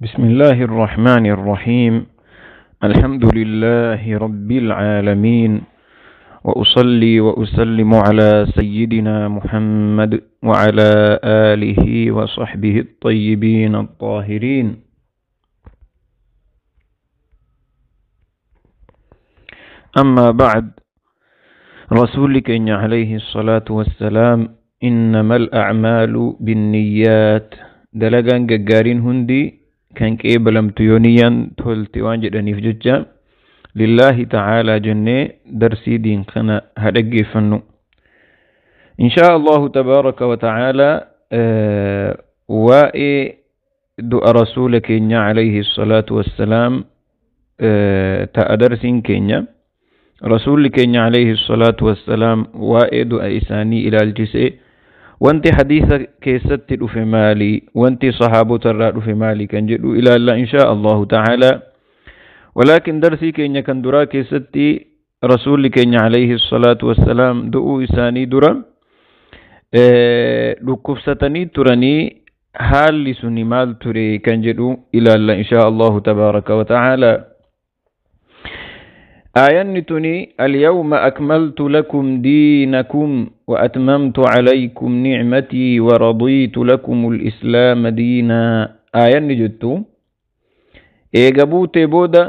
بسم الله الرحمن الرحيم. الحمد لله رب العالمين، وأصلي وأسلم على سيدنا محمد وعلى آله وصحبه الطيبين الطاهرين. أما بعد، رسولك إن عليه الصلاة والسلام إنما الأعمال بالنيات. دلقان ققارين هندي كان قبلمت يونيا تولتي وان جدني في ججة لله تعالى جنة درسي دين خنا هدقي فنو إن شاء الله تبارك وتعالى. وائي دعاء رسولك إن عليه الصلاة والسلام تأدرسين كينيا رسولك إن عليه الصلاة والسلام وائي دعاء إساني إلى الجسي وانت حديث كيست في مالي وانت صحابة الرأ في مالي كان جدو إلى الله إن شاء الله تعالى. ولكن درسي كينيا كان درا كيستي رسولك إن عليه الصلاة والسلام دعو إساني درا لكفستني ترني حال سني مال تري كان جدو إلى الله إن شاء الله تبارك وتعالى. آيانتني اليوم أكملت لكم دينكم وأتممت عليكم نعمتي ورضيت لكم الإسلام دينا. آيان جدتو إيقابوت بودا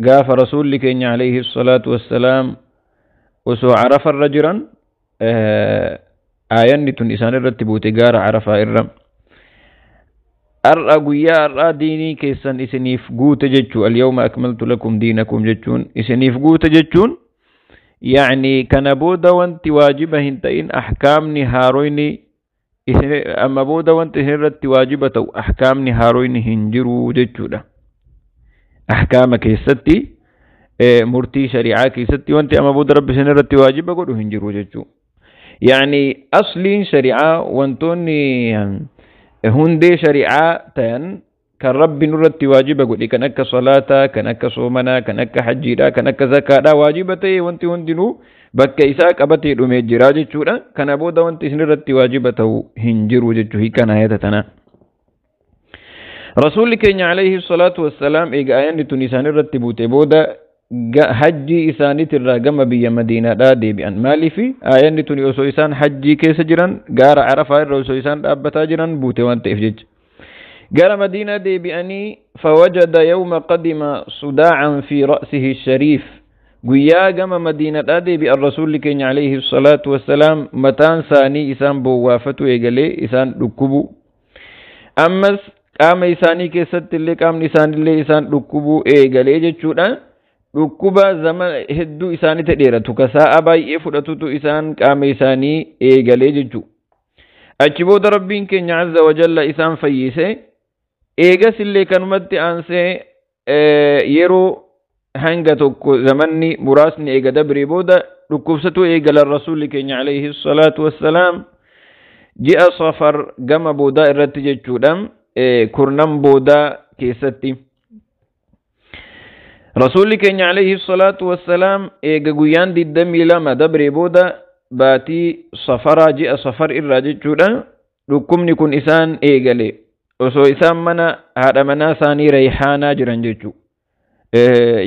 قاف رسولك إن عليه الصلاة والسلام وسو عرف الرجلا آيانتن إسان الرتبوت قار عرف إرم أرأى قويا أرأى ديني كيسان إسنيف قوت جتشو. اليوم أكملت لكم دينكم جتشون إسنيف قوت جتشون، يعني كان بودا وانت واجبة هنتين أحكامني هارويني أما بودا وانت هنرت واجبة أحكامني هارويني هنجرو جتشو. ده أحكام كيستي مرتي شريعة كيستي وانت أما بودا رب هنرت واجبة قولو هنجرو جتشو. يعني أصلين شريعة وانتوني هندي شريعة تن كان ربي نرت واجبة قولي كان أكا صلاة كان أكا صومنا كان أكا حجيرا كان أكا زكاة واجبة وانت هندنو بك إساك أبتي رمي جراجة شورا كان أبودا وانت نرت واجبة هنجرو جتشو. هي كان آياتنا رسولك إن عليه الصلاة والسلام إيقا آيان تنسان رتبوت بودا حجي إساني ترى قم بي مدينة لا دي بأن مالي في آيان تني أسو إسان حجي كيس جران قار عرفة رسو إسان أبتا جران بوتي وانت إفجج قال مدينة دي بأني فوجد يوم قدم صداعا في رأسه الشريف. قيا قم مدينة لا دي بأن رسول لكين عليه الصلاة والسلام متان ساني إسان بوافته إيقالي إسان ركبو أمس قام إساني كيست اللي قام إسان اللي إسان ركبو إيقالي جتشونا dhukkuba zaman hedduu isaanitti dheeratu ka sa'a baay'ee fudhatutu isaan qaama isaanii eegalee jechuudha. Achi booda rabbiin keenya azza wa jalla isaan fayyise. Eegas illee kanumatti aansee yeroo hanga tokko zamanni muraasni eega dabree booda dhukkubsatu eegalan rasuulli keenya alayhi salaatu wassalaam ji'a safar gama boodaa irratti jechuudha. Kurnan boodaa keessatti. رسولك إن عليه الصلاة والسلام إيجا قيان دي الدمي لما دبري بودا باتي صفرا جاء صفر إراجي جودا لكم نكون إسان إيجا لي وسو إسان منا هذا منا ساني ريحانا جران جيجو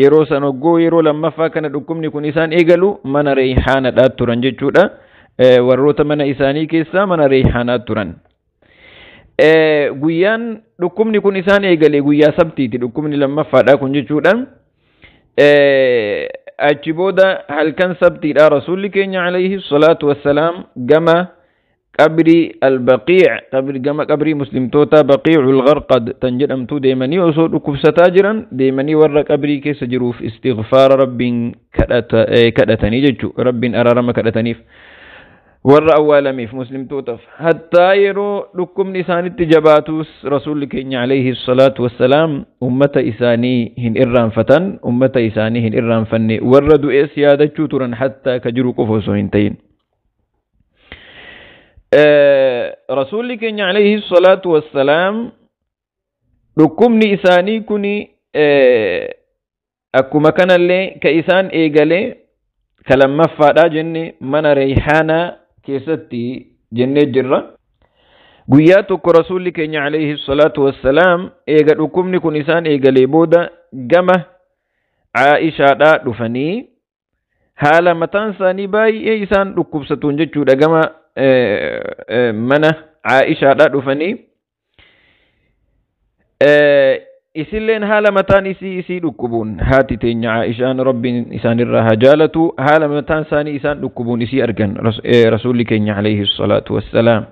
يرو سنوغو يرو لما فاكنا لكم نكون إسان إيجا لو منا ريحانا دات تران جيجودا وروت منا إساني كيسا منا ريحانا تران قيان لكم نكون إسان إيجا لي قيا سبتي لكم لما فادا كن جيجودا achi booda halkan sabtiidha rasuulli keenya alayhi salaatu wassalaam gama qabrii albaqiic qabri gama qabrii muslimtoota baqiicul gharqad tan jedhamtu deemanii osoo dhukkubsataa jiran deemanii warra qabrii keessa jiruuf istighfaara rabbiin kadhatanii jechuu rabbiin araarama kadhataniif warra awwaalamiif muslimtootaaf hattaa yeroo dhukkubni isaanitti jabaatus rasuulli keenya alayhi salaatu wassalaam ummata isaanii hin irraanfatan ummata isaanii hin irraanfanne warra du'ees yaadachuu turan hattaa ka jiru qofa osoo hin ta'in. Rasuulli keenya alayhi salaatu wassalaam dhukkubni isaanii kuni akkuma kanallee ka isaan eegalee ka lammaffaadha jenne mana reeyhaanaa keessatti jennee jirra. Guyyaa tokko Rasuulli keenya alayhi salaatu wassalaam eega dhukkubni kun isaan eegalee booda gama Aa'ishaadhaa dhufanii haala mataan isaanii baay'ee isaan dhukkubsatuun jechuudha gama mana Aa'ishaadhaa dhufanii isilleen haala mataan isii dhukkubuun haati teenya Aa'ishaan Rabbiin isaanirraa haa jaalatu haala mataan isaanii isaan dhukkubuun isii argan Rasuulli keenya alayhi salaatu wassalaam.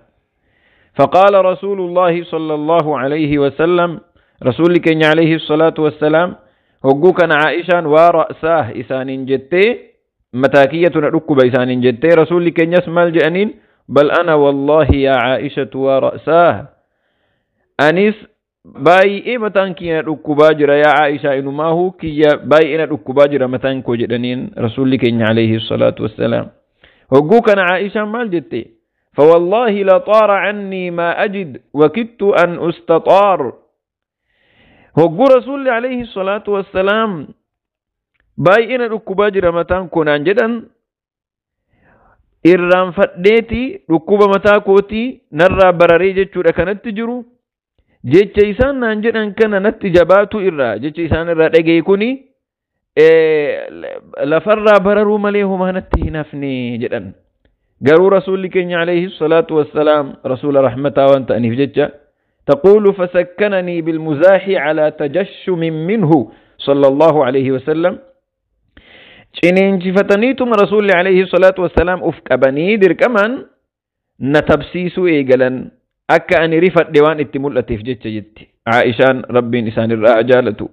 فقال رسول الله صلى الله عليه وسلم رسول كenya عليه الصلاة والسلام hogguu kana Aa'ishaan waa ra'saah isaaniin jettee mataa kiyyatu na dhukkuba isaaniin jettee Rasuulli keenyas maal jedhaniin bal ana wallaahi yaa Aa'ishatu waa ra'saah anis baay'ee mataan kiyya na dhukkubaa jira yaa Aa'ishaa inumaahu kiyya baay'ee na dhukkubaa jira mataan koo jedhaniin Rasuulli keenya alayhi salaatu wassalaam. Hogguu kana Aa'ishaan maal jette? فوالله لطار عني ما أجد وكدت أن أستطار. Hogguu Rasuulli alayhi salaatu wassalaam baay'ee na dhukkubaa jira mataan koo naan jedhan irraanfadheeti dhukkuba mataa kootii narraa bararee jechuudha kanatti jiru jecha isaan naan jedhan kana natti jabaatu irraa jecha isaan irraa dhagaye kuni lafarraa bararuu malee homaa natti hin hafne jedhan. Garuu Rasuulli keenya alayhi salaatu wassalaam rasuula rahmataa waan ta'aniif jecha تقول فسكنني بالمزاح على تجشم منه صلى الله عليه وسلم. ciniinsifataniituma Rasuulli alayhi salaatu wassalaam uf qabanii dirqamaan na tabsiisuu eegalan akka ani rifadhe waan itti mul'ateef jecha jetti Aa'ishaan Rabbiin isaanirraa jaalatu.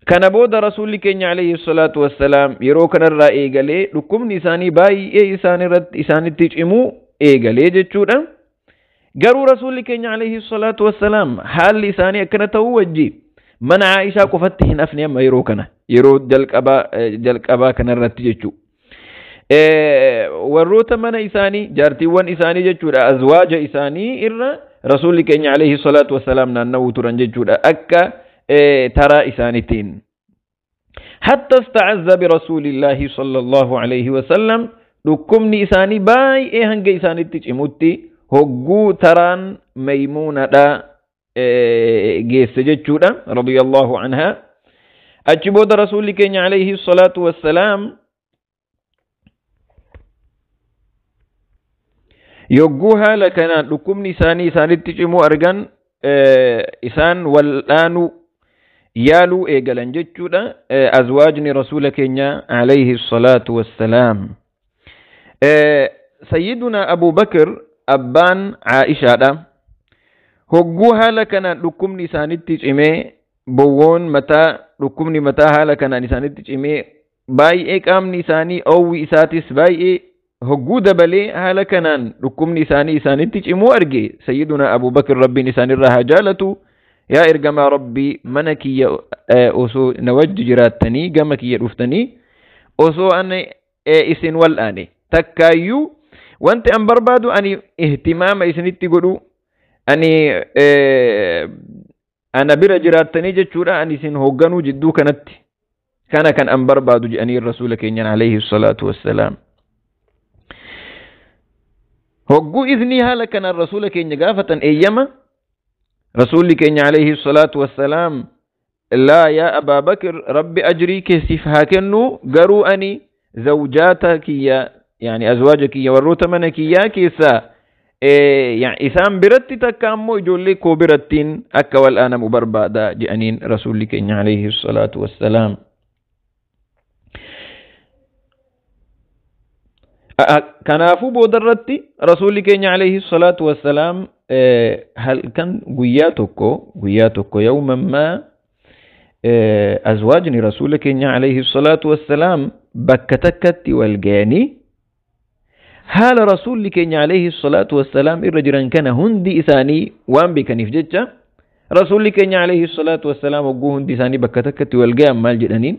Kana booda Rasuulli keenya alayhi salaatu wassalaam yeroo kanarraa eegalee dhukkubni isaanii baay'ee isaanirratti isaanitti cimuu eegalee jechuudha. Garuu Rasuulli keenya alayhi salaatu wassalaam haalli isaanii akkana ta'uu wajji mana Aa'ishaa qofatti hin hafne amma yeroo kana yeroo jalqabaa kanarratti jechuudha. Warroota mana isaanii jaartiiwwan isaanii jechuudha azwaaja isaanii irra Rasuulli keenya alayhi salaatu wassalaam naanna'uu turan jechuudha akka taraa isaaniitiin. Hatta ista'azza birasuulillaahi sallallahu alayhi wasallam dhukkubni isaanii baay'ee hanga isaanitti cimutti hogguu taraan Maymuunadha geesse jechuudha radiyallahu anha. Achi booda Rasuulli keenya alayhi salaatu wassalaam yogguu haala kanaan dhukkubni isaanii isaanitti cimuu argan isaan wal'aanuu yaaluu eegalan jechuudha azwaajni Rasuula keenya alayhi salaatu wassalaam. Sayyiduna Abu Bakr abbaan Aa'ishaadha. Hogguu haala kanaan dhukkubni isaanitti cimee bowwoon mataa dhukkubni mataa haala kanaan isaanitti cimee baay'ee qaamni isaanii oowwi isaatis baay'ee hogguu dabalee haala kanaan dhukkubni isaanii isaanitti cimuu arge Sayyiduna Abu Bakr Rabbiin isaanirraa haa jaalatu yaa ergamaa Rabbii mana kiyya osoo na wajji jiraattanii gama kiyya dhuftanii osoo ani isin wal'aane takkaayyuu wanti an barbaadu ani ihtimaama isinitti godhu ani ana bira jiraattanii jechuudha ani isin hoogganuu jidduu kanatti kana kan an barbaadu jedhanii Rasuula keenyan alayhi salaatu wassalaam. Hogguu iznii haala kanaan Rasuula keenya gaafatan eeyyama Rasuulli keenya alayhi salaatu wassalaam laa yaa Abaa Bakr Rabbi ajrii keessiif haa kennu garuu ani zawjaata kiyya yani azwaaja kiyya warroota mana kiyyaa keessaa isaan biratti takka ammoo ijoollee koo birattiin akka wal'aanamu barbaada jedhaniin Rasuulli keenya alayhi salaatu wassalaam. Kanaafuu boodarratti Rasuulli keenya alayhi salaatu wassalaam halkan guyyaa tokko yawman maa azwaajni Rasuula keenya alayhi salaatu wassalaam bakka takkatti wal ga'anii haala Rasuulli keenya alayhi salaatu wassalaam irra jiran kana hundi isaanii waan beekaniif jecha Rasuulli keenya alayhi salaatu wassalaam hogguu hundi isaanii bakka takkatti wal ga'an maal jedhaniin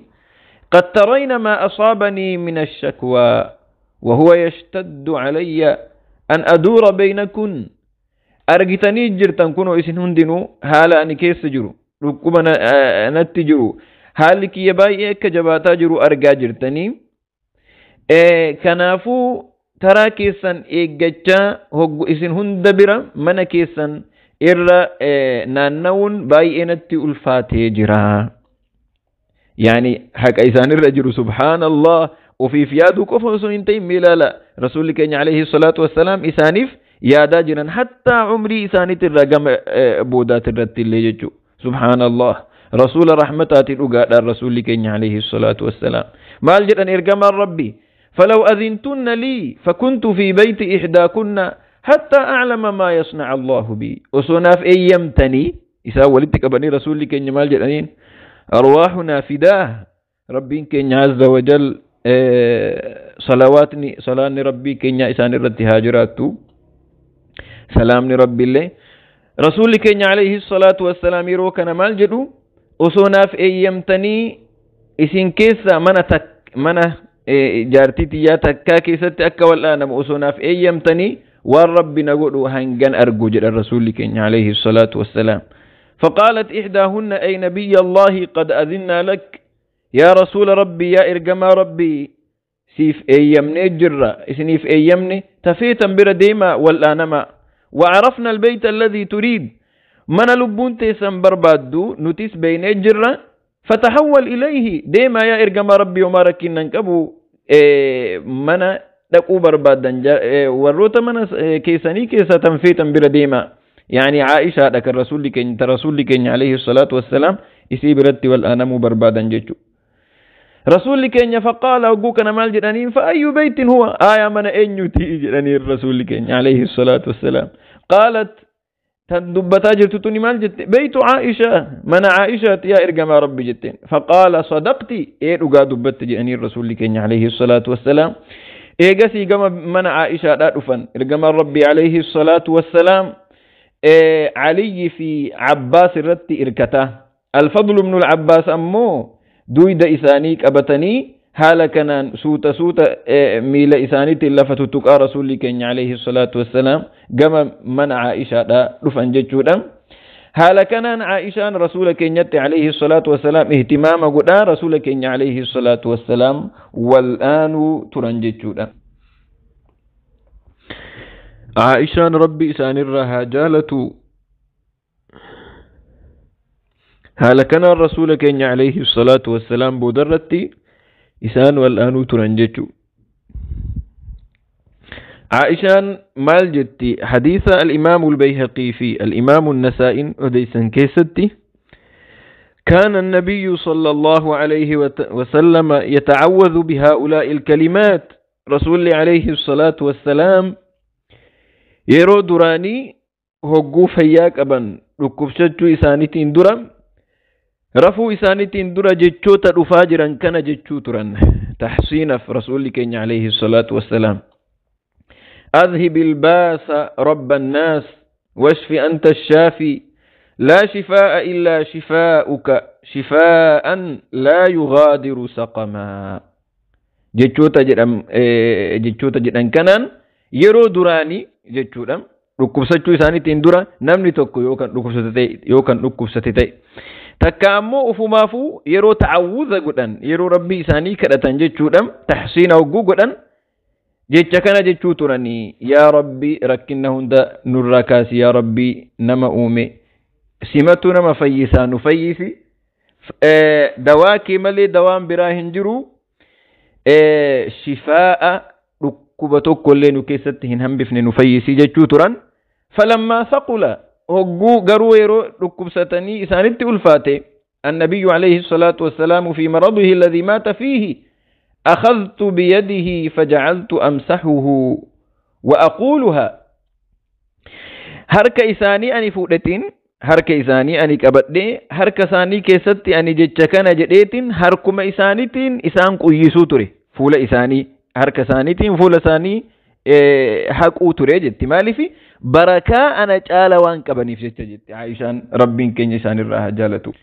قد ترين ما أصابني من الشكوى وهو يشتد علي أن أدور بينكن argitanii jirtan kunoo isin hundinuu haala ani keessa jiru dhukkuba natti jiru haalli kiyya baay'ee akka jabaataa jiru argaa jirtanii kanaafuu Taraa keessan eeggachaa hoggu isin hunda bira mana keessan irra naanna'uun baay'ee natti ulfaatee jira. Yani haqa isaanirra jiru, subhaanallah, ofiif yaaduu qofa osoo hin ta'in, miilaala rasuulli keenya alayhi salaatu wassalaam isaaniif yaadaa jiran hattaa umrii isaaniitirra gama boodaatirratti illee jechuu. Subhaanallah, rasuula rahmataati dhugaadhaan rasuulli keenya alayhi salaatu wassalaam. Maal jedhan ergamaan rabbi? فلو أذنتن لي فكنت في بيت إحداكن حتى أعلم ما يصنع الله بي. وصناف أيمتني إسا ولدتك بني رسول كين مال جدانين أرواحنا فداه ربي كين عز وجل صلواتني صلاة ربي كين إسان الرد هاجراتو سلام ربي الله رسول كين عليه الصلاة والسلام يرو كان مال جدو وصناف أيمتني إسين كيسا mana jaartii tiyyaa takkaa keessatti akka wal'aanamu osoo naaf eeyyamtanii waan rabbi na godhu hangan argu jedhan rasuulli keenya alayhi salaatu wassalaam. فقالت إحداهن أي نبي الله قد أذنا لك يا رسول ربي يا إرجما ربي سيف أيمني جرة سنيف أيمني تفيتا برديما والآنما وعرفنا البيت الذي تريد من لبون تيسن بربادو نتيس بين جرة فتحول إليه ديما يا إرجما ربي وما ركنا نكبو منا دقو بربادن وروتا منا كيساني كيسا تنفيتا برديما. يعني عائشة لك الرسول كين ترسول كين عليه الصلاة والسلام إسي برتي والآنم بربادا جيتشو رسول كين. فقال أقوك أنا مال جرانين فأي بيت هو آية من أين يتي جرانين الرسول كين عليه الصلاة والسلام. قالت تندبتا جرتتني مال جت بيت عائشة من عائشة يا إرجما ربي جتين. فقال صدقتي إيه رقا دبت جرانين الرسول كين عليه الصلاة والسلام. إيه قسي قم من عائشة لا أفن إرجما ربي عليه الصلاة والسلام. علي في عباس الرت إركته الفضل بن العباس أمو دويد إسانيك أبتني هالكنا سوت سوت ميل إساني تلفت تقى رسول كين عليه الصلاة والسلام قام من عائشة رفن جتشودا هالكنا عائشة رسول كين عليه الصلاة والسلام اهتمام قدا رسول كين عليه الصلاة والسلام والآن ترنجتشودا عائشة ربي إسان الرها جالتو هالكنا الرسول كين عليه الصلاة والسلام بودرتي إسان والآن ترنجتو عائشة مال جتي حديث الإمام البيهقي في الإمام النسائي أديسا كيستي كان النبي صلى الله عليه وسلم يتعوذ بهؤلاء الكلمات. رسول عليه الصلاة والسلام yeroo duraanii hogguu fayyaa qaban dhukkubsachuu isaaniitiin dura rafuu isaaniitiin dura jechoota dhufaa jiran kana jechuu turan tahsiinaf rasuulli keenya alayhi salaatu wassalaam. أذهب الباس رب الناس واشف أنت الشافي لا شفاء إلا شفاؤك شفاء لا يغادر سقما. jechoota jedhan kanaan yeroo duraanii jechuudha dhukkubsachuu isaaniitiin dura namni tokko yookaan dhukkubsate ta'e takka ammoo ufumaafuu yeroo ta'awuza godhan yeroo rabbii isaanii kadhatan jechuudha tahsiina hogguu godhan jecha kana jechuu turanii yaa rabbi rakkina hunda nurraa kaasi yaa rabbi nama uume simatu nama fayyisaa nu fayyisi dawaa kee malee dawaan biraa hin jiru shifaa'a dhukkuba tokkollee nu keessatti hin hambifne nu fayyisi jechuu turan. فلما ثقل hogguu garuu yeroo dhukkubsatanii isaanitti ulfaate النبي عليه الصلاة والسلام في مرضه الذي مات فيه أخذت بيده فجعلت أمسحه وأقولها. harka isaanii ani fuudhetiin harka isaanii ani qabadhee harka isaanii keessatti ani jecha kana jedheetiin harkuma isaaniitiin isaan quyyisuu ture fuula isaanii harka isaaniitiin fuula isaanii haquu ture jetti. Maaliif barakaa ana caala waan qabaniif jecha jetti Aishaan rabbiin keenya isaanirraa haa jaalatu.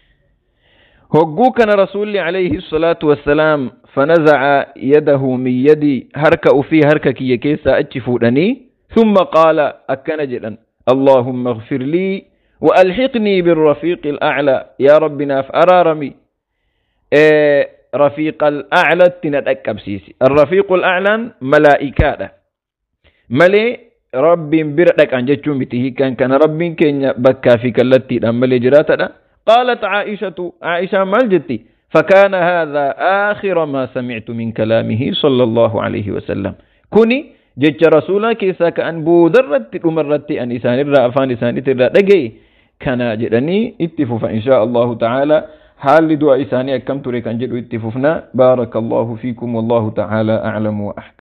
Hogguu kana rasuulli alayhi salaatu wassalaam fanazaca yadahu min yadi harka ufii harka kiyya keessaa achi fuudhanii thumma qaala akkana jedhan اللهم اغفر لي وألحقني بالرفيق الأعلى يا ربنا فأرارمي رفيق الأعلى تنتأكب سيسي. الرفيق الأعلى ملائكة Malee Rabbiin bira dhaqan jechuu miti hiikaan kana. Rabbiin keenya bakkaa fi kallattiidhaan malee jiraatadha. Qaalat Caa'ishatu, Caa'ishaan maal jetti? فكان هذا آخر ما سمعت من كلامه صلى الله عليه وسلم. كوني جتش رسولا كيسا كأن بودرت أمرت أن إسان الرا أفان إسان الرا دقي كان جدني اتفوف إن شاء الله تعالى. حال دعاء إساني أكم تريك أن جدوا اتفوفنا. بارك الله فيكم والله تعالى أعلم وأحكم.